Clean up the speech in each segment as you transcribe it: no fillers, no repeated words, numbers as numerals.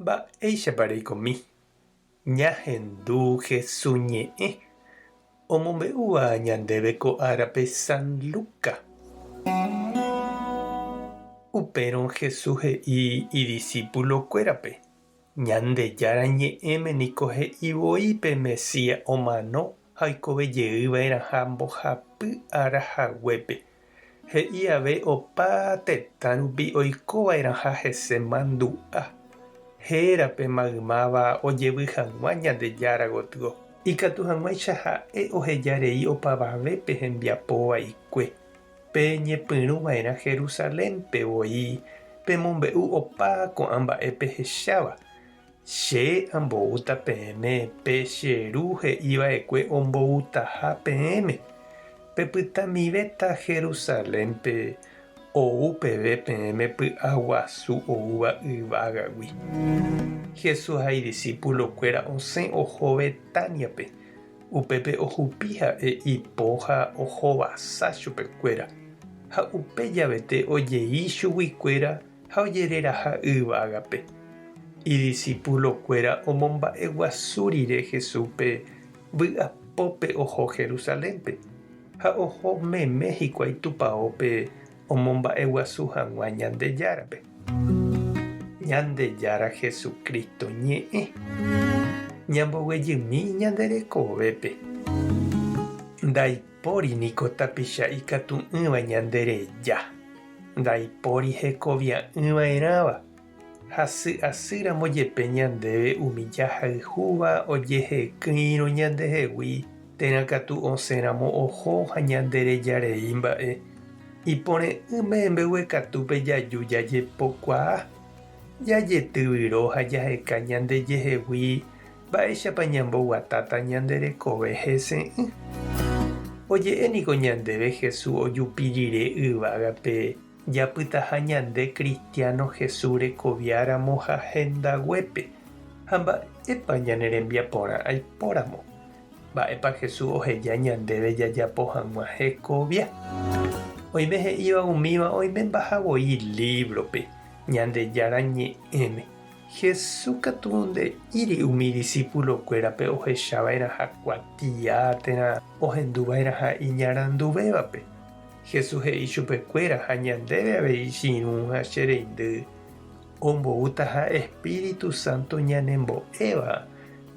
Mba'éichapa reikomi? Ñahendu Hesu ñe'ẽ omombe'úva ñandéve ko árape San Luca. Upérõ Jesús he'i idisípulokuérape, Ñandejára Ñe'ẽme niko he'i voi pe Mesías omano ha oikove jey va'erãha mbohapy ára haguépe. He'i ave opa tetã rupi oiko va'erãha hese mandu'a, hérape maymáva ojevy hag̃ua Ñandejára gotyo, ikatu hag̃uáicha ha'e oheja rei opavavépe hembiapo vaikue. Peñepyrũ va'erã Jerusalénpe voi pemombe'u opa ko'ã mba'e pehecháva. Che amboúta peẽme pe che Ru he'i va'ekue omboutaha peẽme. Pepytamivéta Jerusalénpe ou peve peẽme py'aguasu oúva yvágagui. Jesús ha idisípulokuéra osẽ oho Betániape. Upépe ohupi ha'e ipo ha ohovasa chupekuéra, ha upe javete ojei chuguikuéra ha ojereraha yvágape. Idisipulokuéra omomba'eguasu rire Jesúspe vy'apópe oho Jerusalénpe, ha oho meme hikuái tupaópe omomba'eguasu hag̃ua Ñandejárape. Ñandejára Jesucristo ñe'ẽ. Ñamboguejymi ñande rekovépe. Ndaipóri niko tapicha ikatu'ỹva ñande reja. Ndaipóri hekovia'ỹva'erãva. Hasy asýramo jepe ñandéve umi jahayhúva ojehekỹirõ ñandehegui térã katu osẽramo oho ha ñanderejarei mba'e, ipore'ỹme mbeguekatúpe jaju jajepokuaa, jajetyvyro ha jaheka ñandejehegui mba'éichapa ñamboguatáta ñande rekove hese'ỹ. Oje'e niko ñandéve Jesús ojupi rire yvágape Japytaha ñande kristiáno Jesús rekoviáramo ha hendaguépe, ha mba'épa ñane rembiaporã aipóramo? Mba'épa Jesús oheja ñandéve jajapo hag̃ua hekovia? Oime he'íva umíva oimembaha voi lívrope, Ñandejára Ñe'ẽme. Jesús katu nde'íri umi disípulokuérape ohechava'erãha kuatia térã ohenduva'erãha iñaranduvévape. Jesús he'i chupekuéra ha ñandéve avei che irũ ha che reindy, omboútaha espíritu sánto ñanembo'éva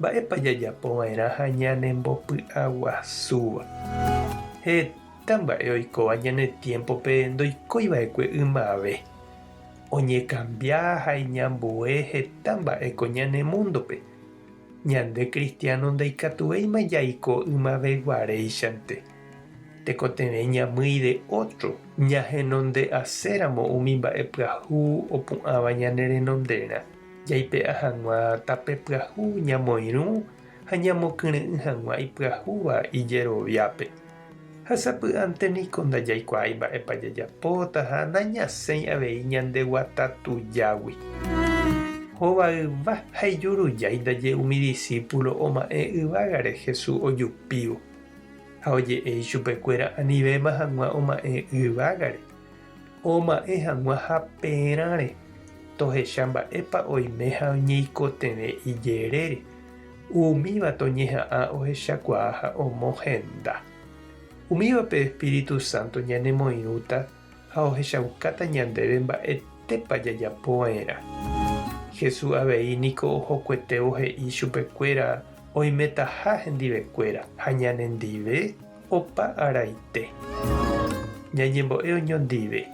mba'épa jajapo va'erã ha ñanembopy'aguasúva. Heta mba'e oikóva ñane tiémpope ndoikói va'ekue ymave. Oñekambia ha iñambue heta mba'e ko ñane múndope. Ñande kristiáno ndaikatuvéima jaiko ymaveguaréichante. Tekotevẽ ñamýi de ótro ñahenonde'aséramo umi mba'e pyahu opu'ãva ñane renonderã, jaipe'a hag̃ua tape pyahu ñamoirũ ha ñamokyre'ỹ hag̃ua ipyahúva ijeroviápe. Ha sapy'ánte niko ndajaikuaái mba'épa jajapóta ha nañasẽi avei ñande guata tujágui. Hovayva ha ijurujái ndaje umi disípulo oma'ẽ yvágare Jesús ojupívo. Ha oje'e ichupekuéra anivéma hag̃ua oma'ẽ yvágare, oma'ẽ hag̃ua haperãre, tohecha mba'épa oime ha oñeikotevẽ ijerére, umíva toñeha'ã ohechakuaa ha omohenda. Umíva pe Espíritu Santo ñanemoirũta ha ohechaukáta ñandéve mba'etépa jajapova'erã. Jesús avei niko ohokuetévo he'i chupekuéra oimetaha hendivekuéra ha ñanendive opa araite. Ñañembo'e oñondive.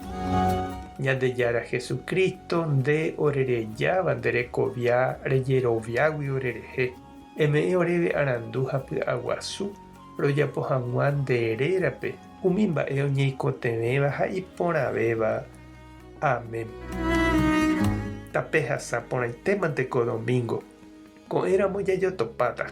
Ñandejára Jesucristo, nde orerejáva nde rekovia rejeroviágui orerehe, eme'ẽ oréve arandu ha py'aguasu rojapo hag̃ua nde rérape umi mba'e oñeikotevẽva ha iporãvéva. Amén. Tapehasa porãitémante ko domingo. Ko'ẽramo jajotopáta.